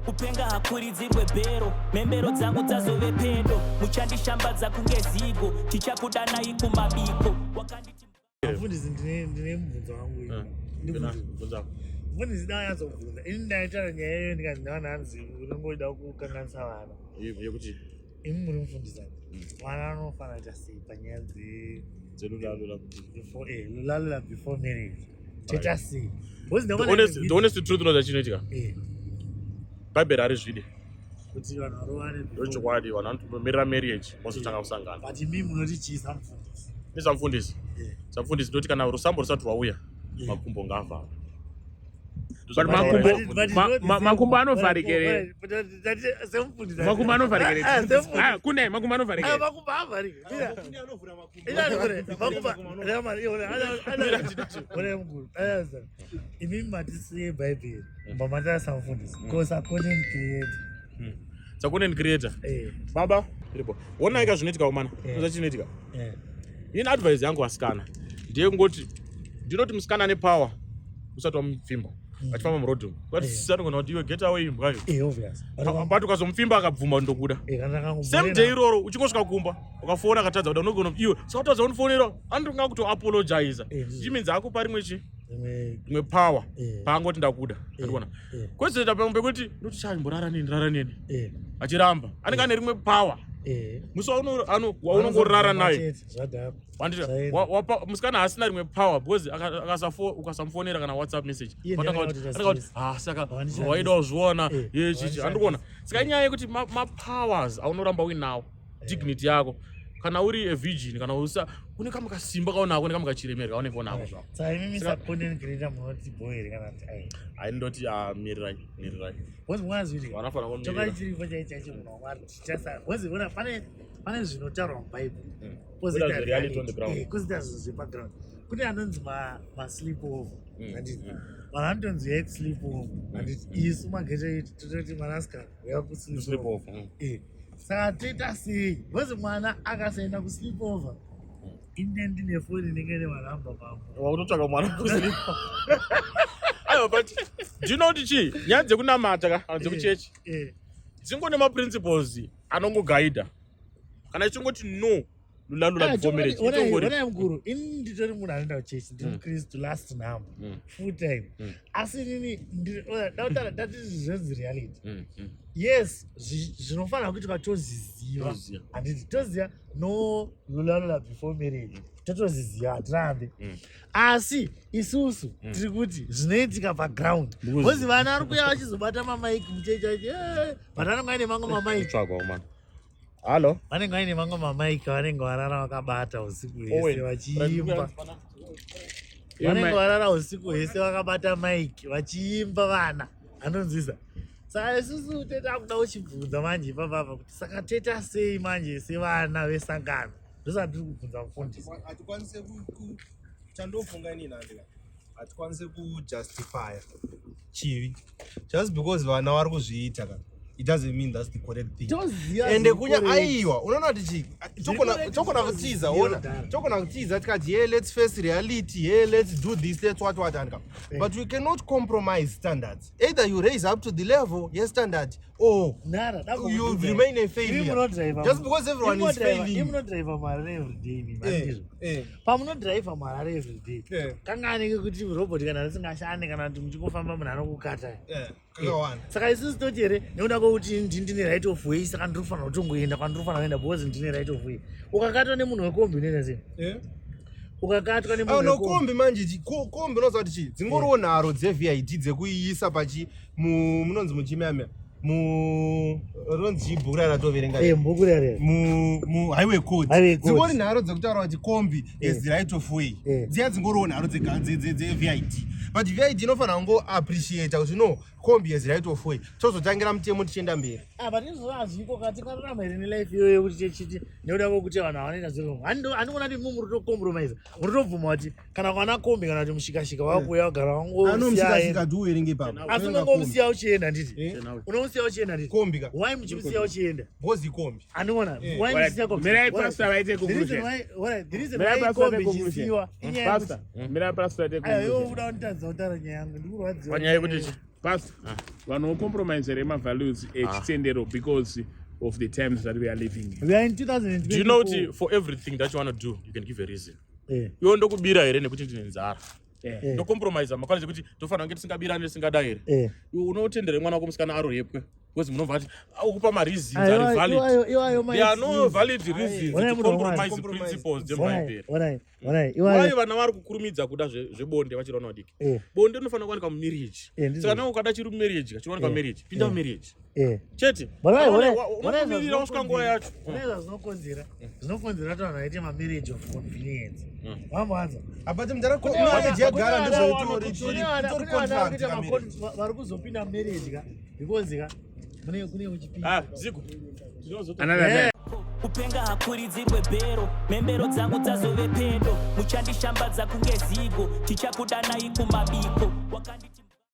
Kupenga hakuridzirwe bhero, mhembero dzangu dzazove pedo. Muchandishambadza kunge zigo, tichakudanai kumabiko. Wakanditi Mfundisi, ndine mubvunzo wangu ini. Ndibvunze. Bvunza. Mfundisi, ndanyatsobvunza ini. Ndaitaura nyaya iyoyo, ndikanzi ndawana hanzi unongoida kukanganisa vana. Yekuti? Imi muri mufundisi, vana vanofanira kuita sei panyaya dze Dzelulalula? Before, lulalula before marriage, toita sei? Because The ndaona honest, the honest truth, unoziva chinoitika? Bhaibheri harizvidi Kuti vanhu varovane before. Ndochokwadi, vanhu vanotomirira marriage vozotanga kusangana. But imi munoti chii samufundisi? Nezamufundisi? Samufundisi ndoti kana rusambo rusati rwauya, makumbo ngaavharwe. But makumbo anovharika here? Semufundisi. Makumbo anovharika here? Ah, semufundisi. Ah, kune makumbo anovharika here? Makumbo avharika. Mukuru, imimi matisiye Bhaibheri, mbamatasa mufundisi kosa content creator. Sacontent creator. Baba iripo, wonaika zvinoitika umana. Unoziva chinoitika? Ini advice yangu vasikana ndeyekungoti, ndinoti musikana ane power usati wamupfimba achifamba murodhi umu, anogona kuti, "Iwe, get away, imbwa iyo." Obvious. But ukazomupfimba akabvuma, "Ndokuda," Kana same day iroro uchingosvika kumba, ukafona akatadza kuda, unogona, "Iwe, saka utadza kundifonera?" Anotonga kutoapologiza. Chimeans akupa rimwe chi rimwe power paangoti, "Ndakuda." Andikuona kwezoita pamwe pekuti ndoti, "Cha, imborara neni, rara neni," achiramba, anenge ane rimwe power musi waunongorara naye. Zvadhakwa. Wanditi Zvaenda. musikana haasina rimwe power because ukasamufonera kana WhatsApp message, Iye anotanga ndiye kuti anoita anotanga kuti, stress. "Ah, saka Hawanishandisi. waida kuzviona yechichi." Hawanishandisi. Andikuona. Saka inyaya yekuti mapowers aunoramba uinawo, dignity yako kana uri a virgin, kana usa une kamwe kasimba kaunako, une kamwe kachiremera kaunenge unako zvako. Saka imimi sacontent creator munoti bho here kana kuti ai? Hai, ndoti, ah, mirirai, mirirai. Because mwazviri Vanofanira kumirira. chokwadi chiripo chai chaicho, munhu waMwari, tichasa because ona, pane zvinotaurwa muBhaibheri, Kozoita the reality on the ground. Kozoita zvinhu zvepaground. Kune anonzi masleep over, handiti? Vanhu vanotonzi uyai kusleep over, handiti? Isu mageto edu tototi, "Mwanasikana, uya kusleep Sleep over." over. Saka toita sei? Because mwana akasaenda kusleep over, ine ndine foni inenge ine manhamba mambo. Wakutotsvaka mwana kusleep. Aiwa, but do you know kuti chii? Nyaya dzekunamata ka, kana dzekuchechi, dzingone maprinciples anongogaidha. Kana ichingoti no lulalula before marriage, itongori Onai mukuru, ini nditori munhu anoenda kuchechi, ndiri mukristu last number, full time. Asi inini dautaura ndati zvinonzi reality. Yes, zvinofanira kuitwa toziziva. Toziva. Handiti toziva no lulalula before marriage? Totoziziva, hatirambe. Asi isusu tiri kuti zvinoitika paground, because vana vari kuuya vachizobata mamaiki muchechi achi, but vanenge vaine mamwe mamaiki. Kutsvagwa umana. Hallo. Vanenge vaine mamwe mamaiki, vanenge varara vakabata usiku hwese Owen. vachiimba. Vanenge varara usiku hwese vakabata maiki vachiimba, vana anonzwisa. Saka isusu teta kuda kuchibvunza manje ipapapa kuti saka toita sei manje sevana vesangano? Ndosaka tiri kubvunza mufundisi. Hatikwanise chandofunga inini, handika, hatikwanise kujustifya chivi just because vana vari kuzviita ka. It doesn't mean that's the correct thing. Toziva Ende zviri kunya correct. aiwa, unoona kuti chii? Correct, Tokona kutiza, toziva ona, kudhara. tokona kutiza tikati, "Yeah, let's face reality. Yeah, let's do this, let's what what," andika. But we cannot compromise standards. Either you raise up to the level yestandard or Nara, you remain a failure. Just because everyone is failing. Imunodhiraivha muHarare everyday imi, handizvo? Eh. Pamunodhiraivha muHarare everyday, kangani kekuti robhoti kana risingashandi, kana kuti muchingofamba munhu anokukata? Kakawanda. Saka isusu toti here nekuda kwekuti ndine right of way, saka ndiri kufanira kutongoenda kwandiri kufanira kuenda because ndine right of way? Ukakatwa nemunhu wekombi, unoita sei? Ukakatwa nemunhu Ayo, wekombi? Nokombi manje kombi unoziva kuti chii? Dzingoriwo nharo dzeVID dzekuiisa pachi munonzi muchimyamya, mu ronzi chii bhuku raratoverenga? Bhuku rere. Mu highway code. Highway code. Dzingori nharo dzekutaura kuti kombi is the right of way. Dziya dzingoriwo nharo dzeVID, but VID inofanira kungoappreciata kuti no, kombi is right of way, tozotangira mutemo tichienda mberi. Ah, but izvozvo hazviko ka. Tingararama here nelife iyoyo yekuti techiti nekuda kwekuti vanhu havanoita zviro? Handikuona kuti muri kutocompromise, muri kutobvuma kuti kana kwana kombi kana kuti mushikashika wakuuya wagara wangomusiya. Anomushikashika ndiuverenge ipapo. Asi unongomusiya uchienda, handiti? Unomusiya uchienda, handiti? Kombi ka. Why muchimusiya uchienda? Because ikombi. Andikuona. Why Alright, muchisiya kombi? mirai pastor vaite The reason conclusion. alright, the reason Mirai why pastor kombi vaite conclusion. ichisiyiwa inyaya yekuti Pastor, mirai pastor vaite aiwa, iwe conclusion. uda kunditadzisa kutaura nyaya yangu, ndikurwadziwa. Panyaya yekuti chi? Pastor, vanhu vocompromise here mavalues echitendero because of the times that we are living in? We are in 2024. Do you know kuti for everything that you want to do, you can give a reason? Iwe ndokubira here nekuti ndine nzara? Ndocompromisa makwanise kuti tofanira kunge tisingabirani, tisingadai here? Iwe unotendera mwana wako musikana arorepwe because munobva ati ukupa mareasons ari Aiwa, valid? iwayo There are no valid reasons Onai to munhu waMwari. compromise principles dzebhaibheri. Onai, onai, Why iwayo. vana vari kukurumidza kuda zvebonde vachiri vana vadiki? Bonde rinofanira kuwanikwa mumarriage. Ndizvo. Saka nawe ukada chiri mumarriage, chinowanikwa mumarriage, pinda mumarriage chete. But Unokumirira wasvika nguva yacho. Onai zvazvinokonzera. Zvinokonzera kuti vanhu vaite mamarriage of convenience. Vamboanza. But mudhara, marriage yagara ndezvaitori itori contract kamarriage. Vari kuzopinda marriage ka because ka mune kune uchipinda. Ah, Zigo. Another time. Kupenga hakuridzirwe bhero, mhembero dzangu dzazove pedo, muchandishambadza kunge zigo, tichakudanai kumabiko. Wakandi